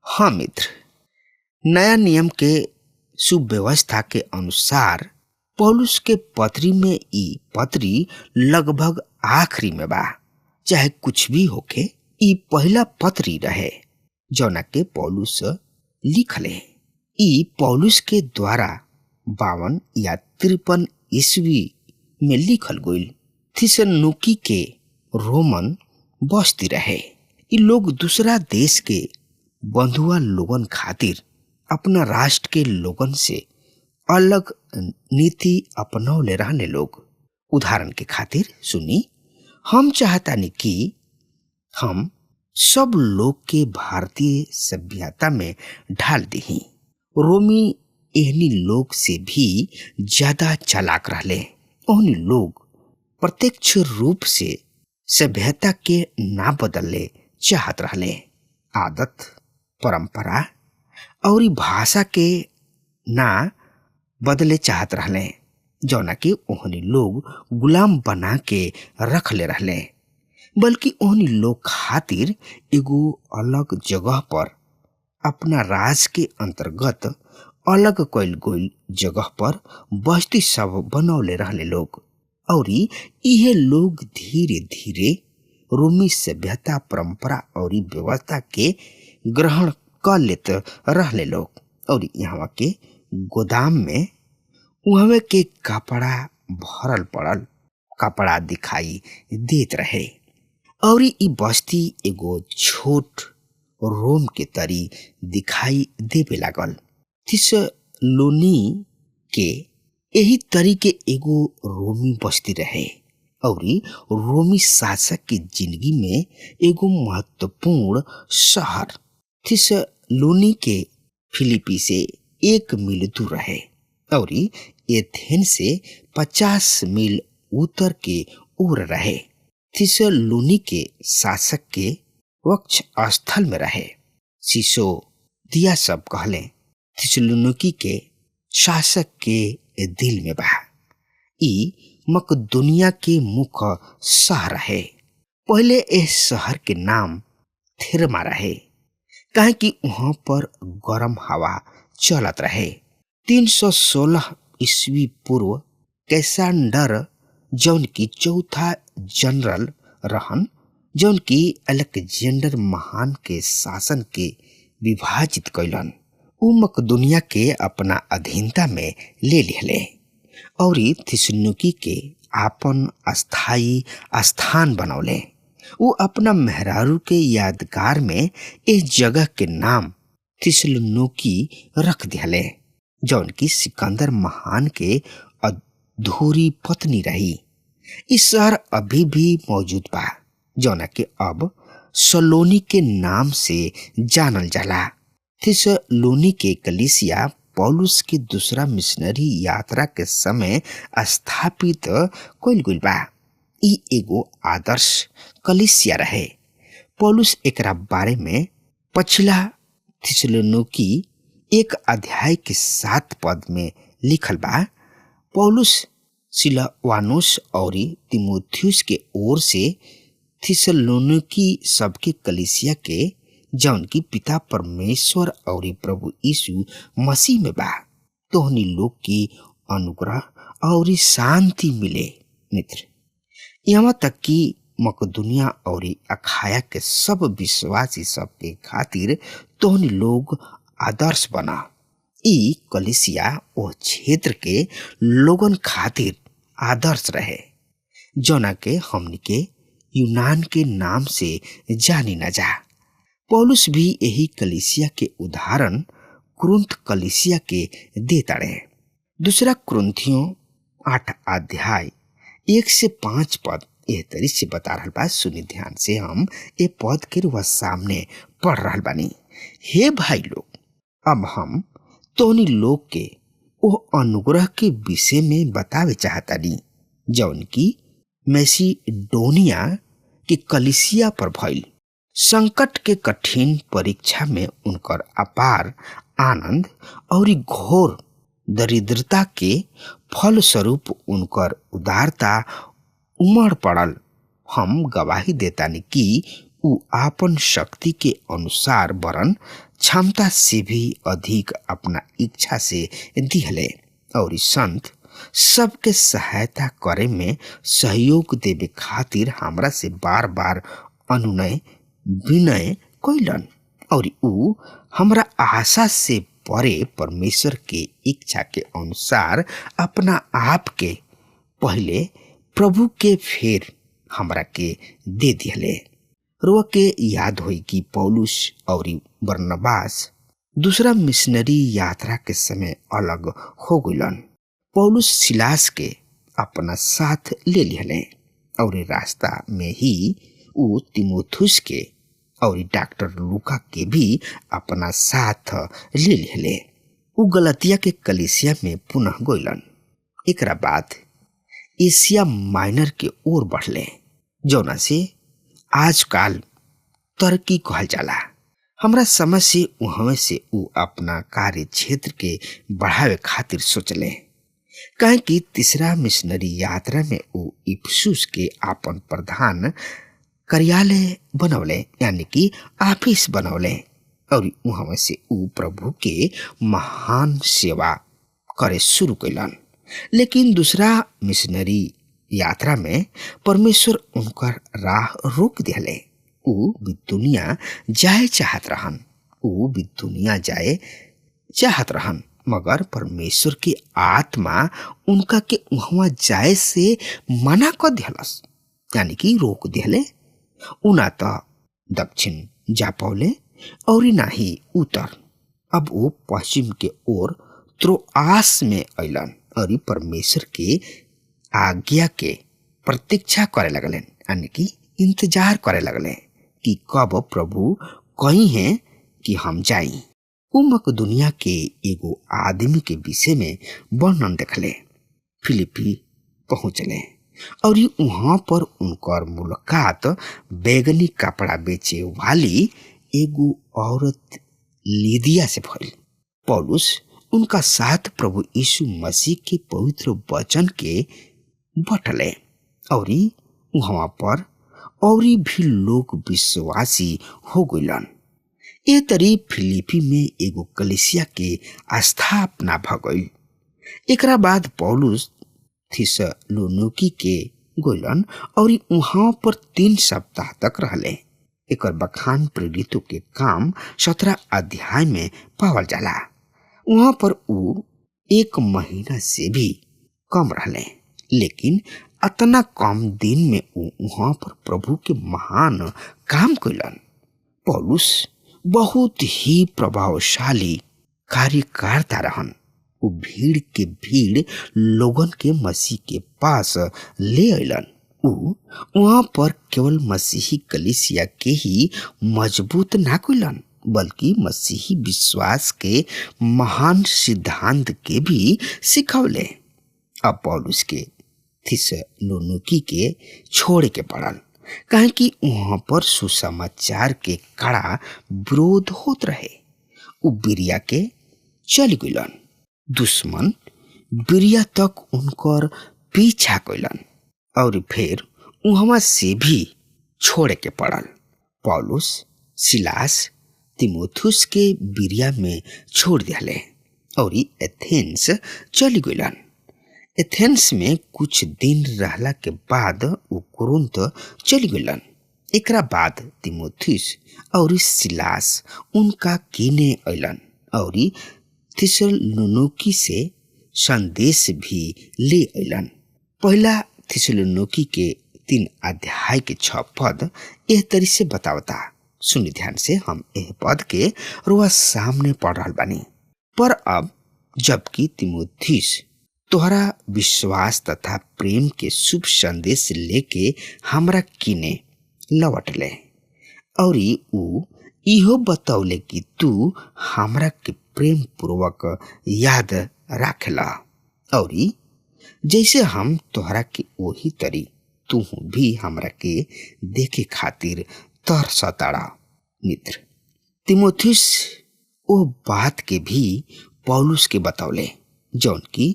हाँ मित्र, नया नियम के सुव्यवस्था के अनुसार पौलुस के पत्री में ई पत्री लगभग आखिरी में बा। चाहे कुछ भी होखे, ई पहला पत्री रहे जौना के पौलुस लिखले। ई पौलुस के द्वारा 52 या 53 ईस्वी में लिखल गईल। थिसनुकी के रोमन बस्ती रहे। ई लोग दूसरा देश के बंधुआ लोगन खातिर अपना राष्ट्र के लोगन से अलग नीति अपनौले रहने लोग। उदाहरण के खातिर सुनी, हम चाहतानी कि हम सब लोग के भारतीय सभ्यता में ढाल दही। रोमी एहनी लोग से भी ज्यादा चालाक रहले। ओहनी लोग प्रत्यक्ष रूप से सभ्यता के ना बदलले चाहत रहले। आदत, परंपरा और भाषा के ना बदले चाहत रहले, जौना कि ओहनी लोग गुलाम बना के रखले रहले, बल्कि ओहनी लोग खातिर एगो अलग जगह पर अपना राज के अंतर्गत अलग कइल गइल जगह पर बस्ती सब बनौले रहले लोग। और इहे लोग धीरे धीरे रोमी सभ्यता, परंपरा और व्यवस्था के ग्रहण कर लेत रहले लोग। और यहाँ के गोदाम में उहवे के कपड़ा भरल पड़ल कपड़ा दिखाई देत रहे। और ई बस्ती एगो छोट रोम के तरी दिखाई देवे लागल। थिसलोनी के यही तरी के एगो रोमी बस्ती रहे और रोमी शासक की जिंदगी में एगो महत्वपूर्ण शहर थिसलोनी के फिलिपी से 1 मील दूर रहे और एथेन से 50 मील उत्तर के ओर रहे। थिसलोनी के शासक के वक्ष स्थल में रहे। सिसो दिया सब कहले थिसलुनीकी के शासक के दिल में बा। ई मकदुनिया के मुख्य शहर रहे। पहले इस शहर के नाम थेरमा रहे, काहे कि वहाँ पर गरम हवा चलत रहे। 316 ईस्वी पूर्व कैसांडर, जौन की चौथा जनरल रहन, जौन की अलेक्जेंडर महान के शासन के विभाजित कैलन, उ मकदुनिया के अपना अधीनता में ले लिहले और थिसलुनीकी के आपन अस्थायी स्थान बनौले। उ अपना मेहरारू के यादगार में इस जगह के नाम थिसलुनीकी रख दिहले, जौन की सिकंदर महान के अधूरी पत्नी रही। इस शहर अभी भी मौजूद बा, जौना के अब सलोनी के नाम से जानल जाला। थिसलुनीकी के कलीसिया पौलुस के दूसरा मिशनरी यात्रा के समय स्थापित कइल गइल बा। ई एगो आदर्श कलीसिया रहे। पौलुस एकरा बारे में पछिला थिसलुनीकी 1 अध्याय के 7 पद में लिखल बा। पौलुस सिलवानुस और तिमुथियुस के ओर से थिसलुनीकी सबके कलीसिया के, जौन की पिता परमेश्वर और प्रभु यीशु मसीह में बा, तोहनी लोग की अनुग्रह और शांति मिले। मित्र, यहाँ तक कि मकदुनिया और अखाया के सब विश्वासी सबके खातिर तोहनी लोग आदर्श बना। ई कलीसिया ओ क्षेत्र के लोगन खातिर आदर्श रहे, जौना के हमनी के यूनान के नाम से जानी न जा। पौलुस भी यही कलीसिया के उदाहरण कुरिन्थ कलीसिया के देता रहे। दूसरा कुरिन्थियों 8 अध्याय 1 से 5 पद एह तरी से बता रहल बा। सुनी ध्यान से, हम ए पद के रुआ सामने पढ़ रहल बानी। हे भाई लोग, अब हम तोनी लोग के ओ अनुग्रह के विषय में बतावे चाहतानी जौन की मैसीडोनिया के कलीसिया पर भइल संकट के कठिन परीक्षा में उनकर अपार आनंद और घोर दरिद्रता के फलस्वरूप उनकर उदारता उमड़ पड़ल। हम गवाही देतानी कि उ आपन शक्ति के अनुसार वरन क्षमता से भी अधिक अपना इच्छा से दिहले और संत सबके सहायता करे में सहयोग देवे खातिर हमरा से बार बार अनुनय विनय कैलन और ऊ हमरा आशा से परे परमेश्वर के इच्छा के अनुसार अपना आप के पहले प्रभु के फिर हमरा के दे दिहले। रुआ के याद होई कि पौलुस और बरनबास दूसरा मिशनरी यात्रा के समय अलग हो गइलन। पौलुस सिलास के अपना साथ ले लिहले और रास्ता में ही ऊ तिमोथुस के और डॉक्टर लूका के भी अपना साथ ले लिहले। ऊ गलतिया के कलिसिया में पुनः गइलन। एकरा बाद एशिया माइनर के ओर बढ़ले, जौना से आजकल तुर्की कहल जाला। हमरा समझ से उहवे से ऊ अपना कार्य क्षेत्र के बढ़ावे खातिर सोचले, काहे कि तीसरा मिशनरी यात्रा में ऊ इफिसुस के आपन प्रधान कार्यालय बनौले, यानी कि ऑफिस बनौले और उहवे से ऊ प्रभु के महान सेवा करे शुरू कैलन। लेकिन दूसरा मिशनरी यात्रा में परमेश्वर उनकर राह रोक दिहले। ऊ दुनिया जाए चाहत रहन, ऊ दुनिया जाए चाहत रहन, मगर परमेश्वर के आत्मा उनका के वहां जाए से मना कर दिहलस, यानी कि रोक दिहले। ऊ ना तो दक्षिण जा पौले और ना ही उत्तर। अब वो पश्चिम के ओर त्रोआस में अइलन और परमेश्वर के आज्ञा के प्रतीक्षा करे लगलन, यानी कि इंतजार करे लगले कि कब प्रभु कहीं हैं कि हम जाई। ऊ मकदुनिया के एगो आदमी के विषय में वर्णन देखले, फिलिपी पहुँचले और वहाँ पर उनकर मुलाकात बैगनी कपड़ा बेचे वाली एगो औरत लीदिया से भइल। पौलुस उनका साथ प्रभु यीशु मसीह के पवित्र वचन के बटले और वहाँ पर और भी लोग विश्वासी हो गइलन। ए तरी फिलिपी में एगो कलिसिया के स्थापना भ गइल। एकरा बाद पौलुस थिस्सलुनीकी के गइलन और वहाँ पर 3 सप्ताह तक रहले। एकर बखान प्रेरितों के काम 17 अध्याय में पावल जाला। वहाँ पर ऊ 1 महीना से भी कम रहले, लेकिन अतना कम दिन में ऊ वहाँ पर प्रभु के महान काम कैलन। पौलुस बहुत ही प्रभावशाली कार्यकर्ता रहन। ऊ भीड़ के भीड़ लोगन के मसीह के पास ले अइलन। ऊ वहाँ पर केवल मसीही कलीसिया के ही मजबूत ना कैलन, बल्कि मसीही विश्वास के महान सिद्धांत के भी सिखौले। अब पौलुस के थिस्सलुनीकी के छोड़े के पड़ल, काहे कि वहाँ पर सुसमाचार के कड़ा विरोध होत रहे। उ बिरिया के चल गइलन। दुश्मन बिरिया तक उनकर पीछा कैलन और फिर वहाँ से भी छोड़े के पड़ल। पौलुस सिलास तिमोथुस के बिरिया में छोड़ दिहले और एथेंस चली गइलन। एथेंस में कुछ दिन रहला के बाद उ कुरिन्थ चली गइलन। एकरा बाद तिमोथिस और सिलास उनका किने अइलन और थिस्सलुनीकी से संदेश भी ले अइलन। पहला थिस्सलुनीकी के 3 अध्याय के 6 पद एह तरी से बतावता। सुनि ध्यान से, हम एह पद के रुआ सामने पढ़ रहल बानी। पर अब जबकि तिमोथिस तोहरा विश्वास तथा प्रेम के शुभ संदेश लेके हमरा किने लौटले और ऊ इहो बतौले कि तू हमरा के प्रेम पूर्वक याद राखेला और जैसे हम तोहरा के वही तरी तू भी हमरा के देखे खातिर तरसताड़ा। मित्र, तिमोथिस ओ बात के भी पौलुस के बतौले जौन की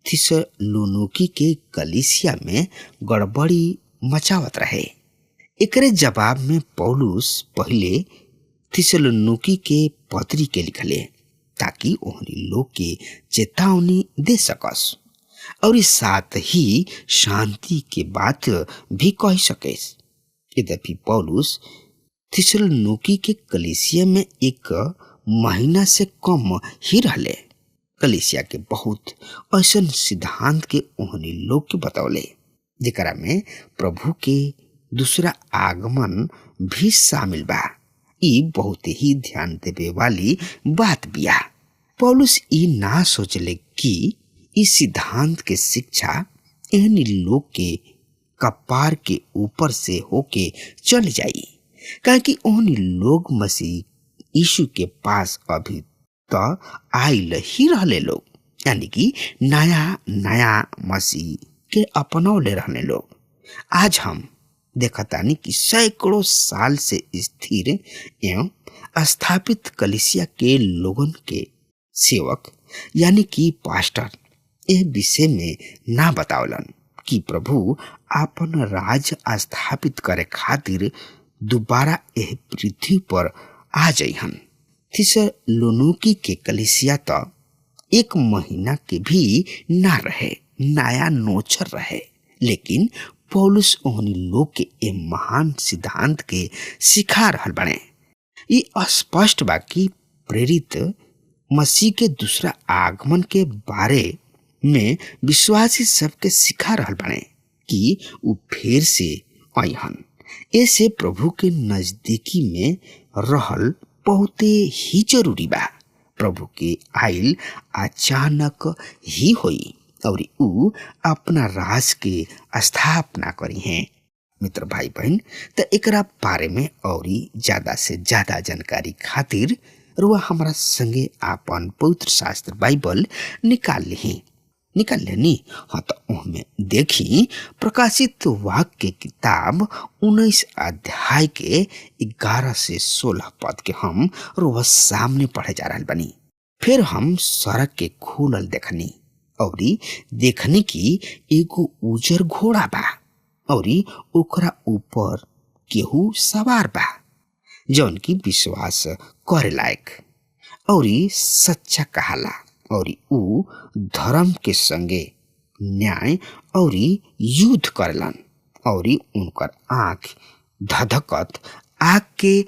थिस्सलुनीकी के कलीसिया में गड़बड़ी मचावत रहे। एकरे जवाब में पौलुस पहले थिसलुनीकी के पत्री के लिखले ताकि ओहनी लोग के चेतावनी दे सकस और साथ ही शांति के बात भी कह सकेस। यद्यपि पौलुस थिसलुनीकी के कलीसिया में एक महीना से कम ही रहले, कलीसिया के बहुत ऐसन सिद्धांत के ओहनी लोग के बतौले जेकरा में प्रभु के दूसरा आगमन भी शामिल बा। ई बहुत ही ध्यान देवे वाली बात बिया। पौलुस ई ना सोचले कि इस सिद्धांत के शिक्षा एहनी लोग के कपार के ऊपर से होके चल जाई, काहे कि ओहनी लोग मसीह यीशु के पास अभी तो आइल ही रहले लोग, यानी कि नया नया मसीह के अपनौले रहने लोग। आज हम देखतानी कि सैकड़ों साल से स्थिर एवं स्थापित कलीसिया के लोगन के सेवक यानी कि पास्टर एह विषय में ना बतावलन कि प्रभु आपन राज स्थापित करे खातिर दोबारा एह पृथ्वी पर आ जइहन। थिस्सलुनीकी के कलीसिया तो एक महीना के भी ना रहे, नया नोचर रहे, लेकिन पौलुस ओहनी लोग के ए महान सिद्धांत के सिखा रहल बने। ई स्पष्ट बा कि प्रेरित मसीह के दूसरा आगमन के बारे में विश्वासी सबके सिखा रहल बने कि उ फिर से अइहन। ऐसे प्रभु के नजदीकी में रहल बहुते ही जरूरी बा। प्रभु के आइल अचानक ही होई और उ अपना राज के स्थापना करी हैं। मित्र भाई बहन, त एकरा बारे में और ज्यादा से ज्यादा जानकारी खातिर रुआ हमारा संगे आपन पवित्र शास्त्र बाइबल निकाल लिही, निकाल लेनी। हाँ, तो उहमें देखी प्रकाशित वाक्य के किताब 19 अध्याय के 11 से 16 पद के हम रुआ सामने पढ़े जा रहल बनी। फिर हम सड़क के खुलल देखनी और देखने की एगो उजर घोड़ा बा और ओकरा ऊपर केहू सवार बा जौन की विश्वास करे लायक और सच्चा कहाला और ऊ धर्म के संगे न्याय और युद्ध करलन और उनकर आँख धधकत आग के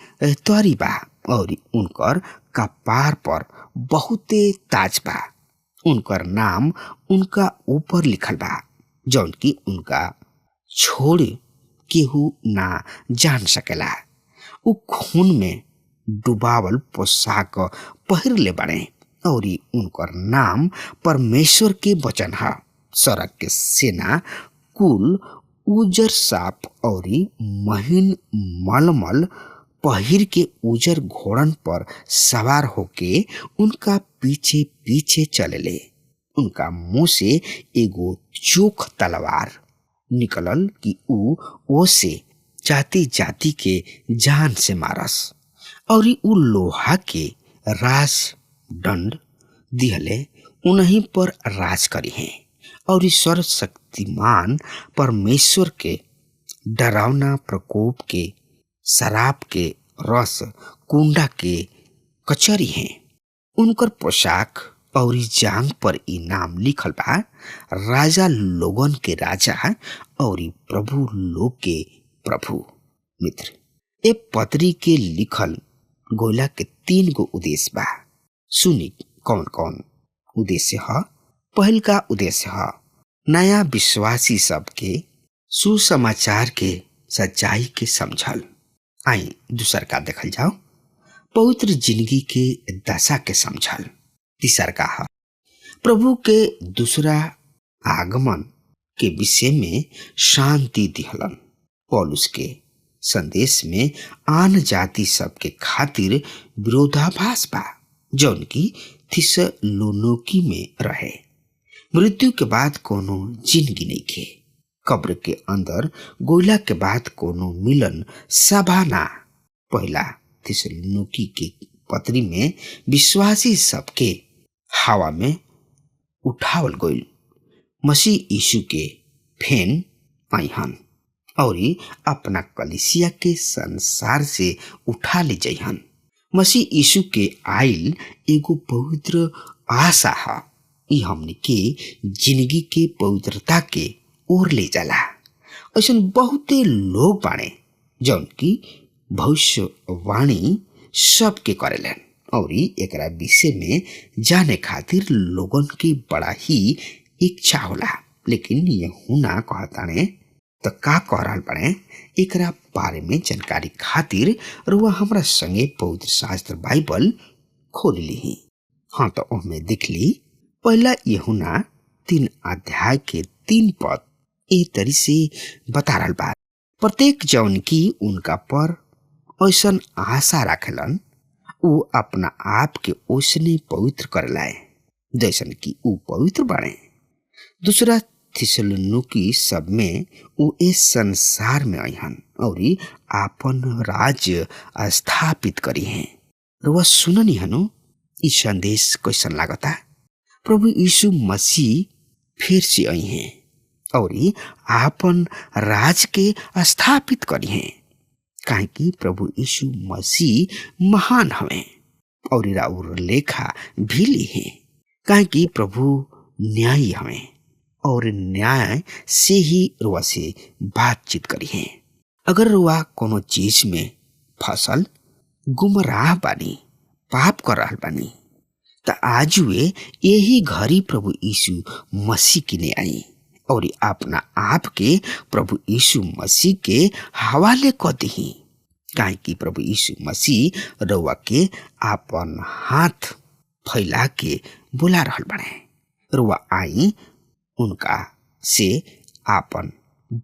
तरी बा और उनकर कपार पर बहुते ताज बा। उनकर नाम उनका ऊपर लिखल बा जौन की उनका छोड़ केहू ना जान सकेला। उ खून में डुबावल पोशाक पहिरले बने और उनकर नाम परमेश्वर के वचन है। सड़क के सेना कुल उजर साप और महीन मलमल पहिर के उजर घोड़न पर सवार होके उनका पीछे पीछे चलले। उनका मुंह से एगो चोख तलवार निकलल कि ऊ ओसे जाति जाति के जान से मारस और ऊ लोहा के राज दंड दिहले उन्हीं पर राज करी हैं और सर्वशक्तिमान परमेश्वर के डरावना प्रकोप के शराब के रस कुंडा के कचरी हैं। उनकर पोशाक और जांग पर इनाम लिखल बा, राजा लोगन के राजा और प्रभु लोग के प्रभु। मित्र, ए पत्री के लिखल गोला के 3 गो उद्देश्य बा। सुनी कौन कौन उद्देश्य है। पहल का उद्देश्य है नया विश्वासी सबके सुसमाचार के सच्चाई के समझल। आई दूसर का देखल जाओ, पवित्र जिंदगी के दशा के समझल। तीसर का है प्रभु के दूसरा आगमन के विषय में शांति दिहलन। पौलुस के संदेश में आन जाति सबके खातिर विरोधाभास बा जौन की थिस्सलुनीकी में रहे। मृत्यु के बाद कोनो जिंदगी नहीं खे। कब्र के अंदर गोला के बाद कोनो मिलन सभा ना। पहला थिस्सलुनीकी के पत्री में विश्वासी सबके हवा में उठावल गइल मसीह यीशु के फेन आइहन और अपना कलिसिया के संसार से उठा ले जइहन। मसीह यीशु के आइल एगो पवित्र आशा ह। ई हमनी के जिंदगी के पवित्रता के ओर ले जाला। ऐसन बहुते लोग बाड़े जौन की भविष्यवाणी सबके करेलन और एकरा विषय में जाने खातिर लोगन के बड़ा ही इच्छा होला। लेकिन यहूना कहताने त का कह रहल बाड़े, एकरा बारे में जानकारी खातिर रुआ हमरा संगे पवित्र शास्त्र बाइबल खोल लीही। हाँ, तो ओहमे देखली पहला यहूना 3 अध्याय के 3 पद ए तरी से बता रहल बा, प्रत्येक जौन की उनका पर ऐसन आशा राखेलन ऊ अपना आप के ओसने पवित्र करलाए जैसन कि ऊ पवित्र बाड़े। दूसरा थिस्सलुनीकी सब में ऊ इस संसार में अहन और आपन राज्य स्थापित करी हैं। रुआ सुननी हनु ई संदेश कैसन लागता? प्रभु यीशु मसीह फिर से आई हैं और आपन राज के स्थापित करी हैं। काहे कि प्रभु यीशु मसीह महान हवे और राउर लेखा भी ली हैं। काहे कि प्रभु न्यायी हवे और न्याय से ही रुआ से बातचीत करी है। अगर रुआ कोनो चीज में फसल गुमराह बानी, पाप कर रहल बानी, त आज वे यही घड़ी प्रभु यीशु मसीह किने आई और अपना आप के प्रभु यीशु मसीह के हवाले क दही। काहे कि प्रभु यीशु मसीह रउआ के आपन हाथ फैला के बुला रहल बाड़े। रुआ आई, उनका से आपन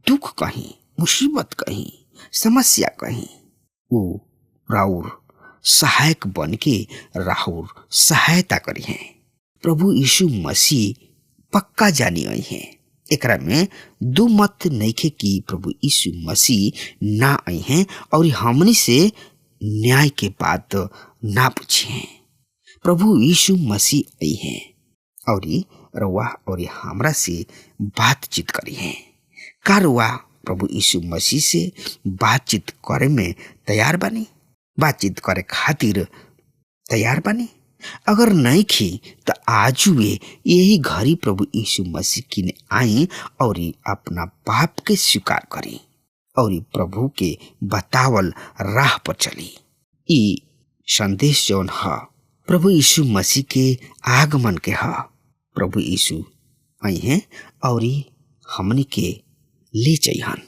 दुख कहीं, मुसीबत कहीं, समस्या कहीं, वो राउर सहायक बन के राहुर सहायता करी हैं। प्रभु यीशु मसीह पक्का जानी आई हैं। एकरा में दो मत नइखे कि प्रभु यीशु मसीह ना आई हैं और हमनी से न्याय के बात ना पूछी हैं। प्रभु यीशु मसीह आई हैं और रुआ और हमरा से बातचीत करी है। का रुआ प्रभु यीशु मसीह से बातचीत करे में तैयार बानी? बातचीत करे खातिर तैयार बानी? अगर नहीं खी तो आज वे यही घड़ी प्रभु यीशु मसीह किने आई और अपना पाप के स्वीकार करी और प्रभु के बतावल राह पर चली। ई संदेश जौन ह प्रभु यीशु मसीह के आगमन के ह। प्रभु यीशु आई हैं और हमनी के ले जइहन।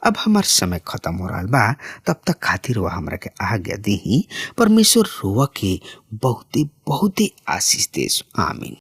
अब हमार समय खत्म हो रहा बा, तब तक खातिर वह हमरा के आज्ञा दीही। परमेश्वर रुआ के बहुते बहुते आशीष देस। आमीन।